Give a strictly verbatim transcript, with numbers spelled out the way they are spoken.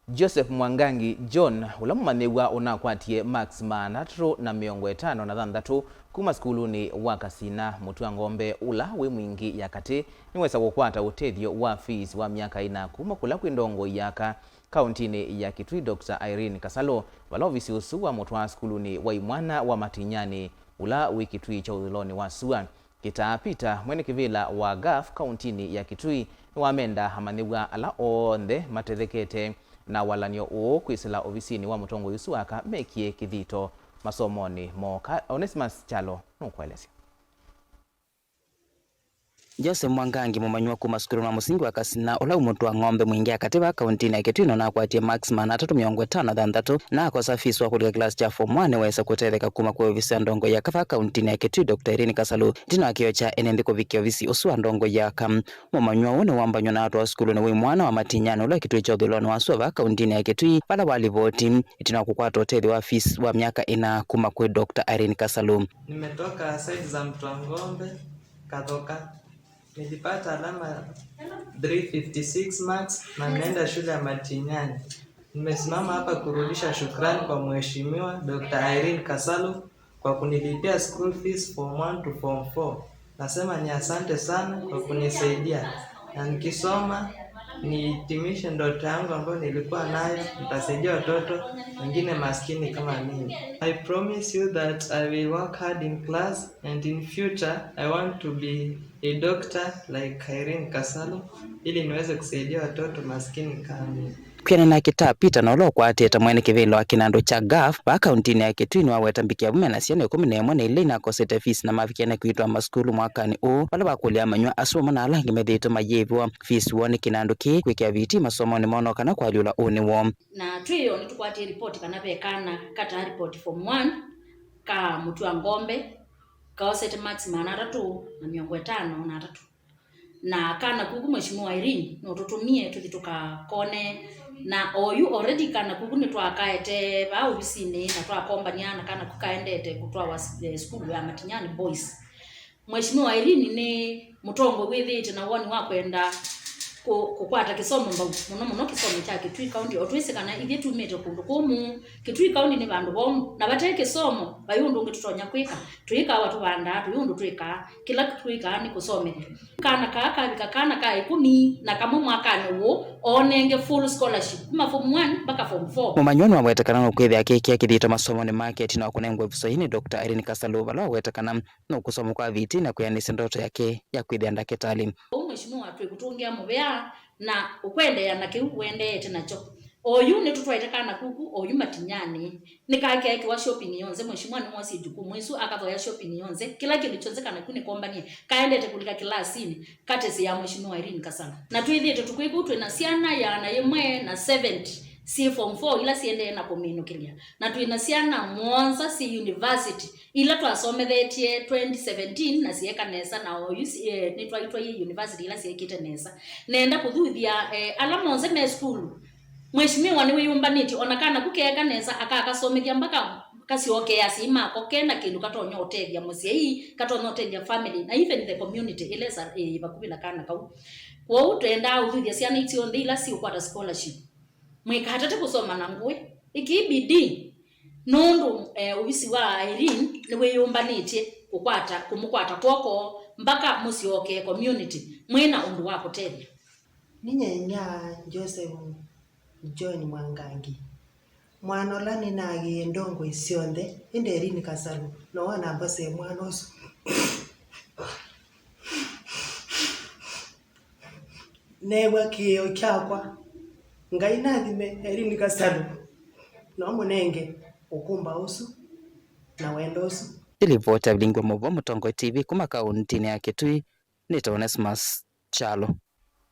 Joseph Mwangangi John, ũla mũmanyĩw'a ũnakwatie marks maana atatũ na mĩongo ĩtano na thanthatũ kuma sukulunĩ wa Kasina Mũtwang'ombe ũla wĩ Mwingi ya katĩ, nĩwesa kũkwata ũtethyo wa fees wa myaka ĩna kuma kũla kwĩ ndongoi ya aka kauntinĩ ya Kitui, Doctor Irene Kasalu, vala ovisi ũsu wamũtwaa sukulunĩ wa imwana wa Matinyani ũla wĩ Kitui kya ũthũĩlonĩ wa sua. Kĩtaa Peter, mwene kĩvĩla wa gaf kauntinĩ ya Kitui, nĩwamenda amanyĩw'a ala onthe matethekete na walany'o ũũ kwĩsĩla ovisinĩ wa mũtongoi ũsu wa aka mekie kĩthito masomonĩ moo. Ka Onesimus Kyalo nũkũelesya. Joseph Mwangangi, mũmanyĩw'a kuma sukulunĩ wa mũsingi wa Kasina, ũla wĩ Mũtwang'ombe Mwingi ya katĩ vaa kauntinĩ ya Kitui, nũnakwatie marks maana atatũ mĩongo ĩtano na thanthatũ, na akosa fees wa kũlika kĩlasi kya form one, nĩwesa kũtetheka kuma kwĩ ovisi wa ndongoi ya aka vaa kauntinĩ ya Kitui, Doctor Irene Kasalu, ĩtina wa kĩoo kya ene nthĩ kũvikĩa ovisi ũsu wa ndongoi ya aka. Mũmanyĩw'a ũũ nĩwambanywa na atwawa sukulunĩ wa imwana wa Matinyani ũla wĩ Kitui kya ũthũĩlonĩ wa sua vaa kauntinĩ ya Kitui, vala walivoti ĩtina wa kũkwata ũtethyo wa fees wa myaka ĩna kuma kwĩ Doctor Irene Kasalu. Nimetoka side za Mtwang'ombe, Kathoka. Nilipata alama three fifty six marks na nimeenda shule ya Matinyani. Nimesimama hapa kurudisha shukrani kwa Mheshimiwa Doctor Irene Kasalu kwa kunilipia school fees form one to form four. Nasema ni asante sana kwa kunisaidia. Na nikisoma, nihitimishe ndoto yangu ambayo nilikuwa nayo, nitasaidia watoto wengine maskini kama mimi. I promise you that I will work hard in class and in future I want to be a doctor like Irene Kasalu ili niweze kusaidia watoto maskini kama mimi. Kwĩanana na kĩtaa Peter na ũla ũkwatĩte mwene kĩvĩla wa kĩnandũ kya gaf vaa kauntinĩ ya Kitui, nĩwaweta mbikĩa vu mena syana ĩkũmi na ĩmwe na ila inakosete fees na mavikĩane kwĩtwa masukulu mwakanĩ ũũ, vala vakũlya amanyĩw'a asu amwe na ala angĩ methĩĩtwe mayĩvĩwa fees woo nĩ kĩnandũ kĩĩ kwĩkĩa vitii masomonĩ moo no kana kũalyũla ũnĩ woo. Na twĩ o nĩtũkwatie ripoti kana ve kana kataa ripoti form one ka Mũtwang'ombe kaosete marks maana atatũ na mĩongo ĩtano na atatũ. Na kana kuku Mheshimiwa Irene nũtũtũmie tũthi tũkakone, na oyu already kana kuku nĩtwakaete vaa ovisinĩ na twakombania na kana kuku kaendete kũtwawa s-, eh, sukulu ya Matinyani Boys. Mheshimiwa Irene nĩ mũtongoi wĩthĩĩte na woni wa kwenda kũ-, kũkwata kĩsomo mbau, mũno mũno kĩsomo kya Kitui County. O twĩsĩ kana ithyĩ tumĩte kũndũ kũmũ, Kitui County nĩ vandũ vomu, na vate kĩsomo vai ũndũ ũngĩ tũtonya kwĩka. Tũikawa tũvandaa, tũi ũndũ twĩkaa, kĩla twĩkaa nĩ kũsomethya. Kana kaa kavika kana ka ĩkũmi na kamwe mwakanĩ ũũ, oonenge full scholarship kuma form one mpaka form four. Mũmanyĩw'a nĩwaweta kana nũkwĩthĩa akĩkĩa kĩthito masomonĩ make ĩtina wa kũnengwa ĩvuso yĩĩ nĩ Doctor Irene Kasalu, vala waweta kana nũkũsoma kwa vitii na kwĩanĩsya ndoto yake ya kwĩthĩa ndakĩtalĩ. Ũu Mheshimiwa twĩkũtũngĩa mũvea na ũkwendeea na kĩu ũendeete nakyo. Oyu nĩtũtwaĩte kana kuku, oyu Matinyani, nĩkakeekiwa shopping yonthe. Mheshimiwa nĩwosie jukumu ĩsu, akathoya shopping yonthe, kĩla kĩndũ kyonthe kana ku nĩkombanie, kaendete kũlika kilasinĩ, katesi ya Mheshimiwa Irene Kasalu. Na twĩthĩĩtwe tũkwĩka ũu, twĩ na syana ĩana yĩmwe na seventy syĩ form four ila siendee na kũminũkĩlya, na twĩ na syana mũonza syĩ university ila twasomethetye twenty seventeen na syeeka nesa, na oyu si-, eh, nĩtwaitwaie university ila syekĩte nesa. Nenda kũthuthya, eh, ala monthe me sukulu. Mheshimiwa nĩwĩyũmbanĩtye, ona kana ku keeka nesa, akakasomethya mpaka kasyoke asyai mako kena kĩndũ katonya ũtethya mũsyai, katonya ũtethya family, na even the community ĩla ĩsa-, ĩ vakuvĩ na kana kau. Kwoou twendaa ũthuthya syana ii syonthe ila siũkwata scholarship. Mũikatate kũsoma na ngũĩ. Ĩkĩi bidii, nũndũ, eh, ũvisi wa Irene nĩwĩyũmbanĩtye kũkwata, kũmũkwata kw'oko mpaka mũsyoke community mwĩ na ũndũ wa kũtethya. Ninyenya Joseph John Mwangangi. Mwana ũla nĩnaaĩie ndongoi syonthe, ĩndĩ Irene Kasalu nowe wanambasĩe mwana ũsu. Neew'a kĩĩo kyakwa. Ngai nathime Irene Kasalu, no mũnenge ũkũmba ũsu na wendo ũsu. Nĩ livoti ya Vilingi wa Maũvoo Mũtongoi T V kuma kauntinĩ ya Kitui, nĩtawa Onesmus Kyalo.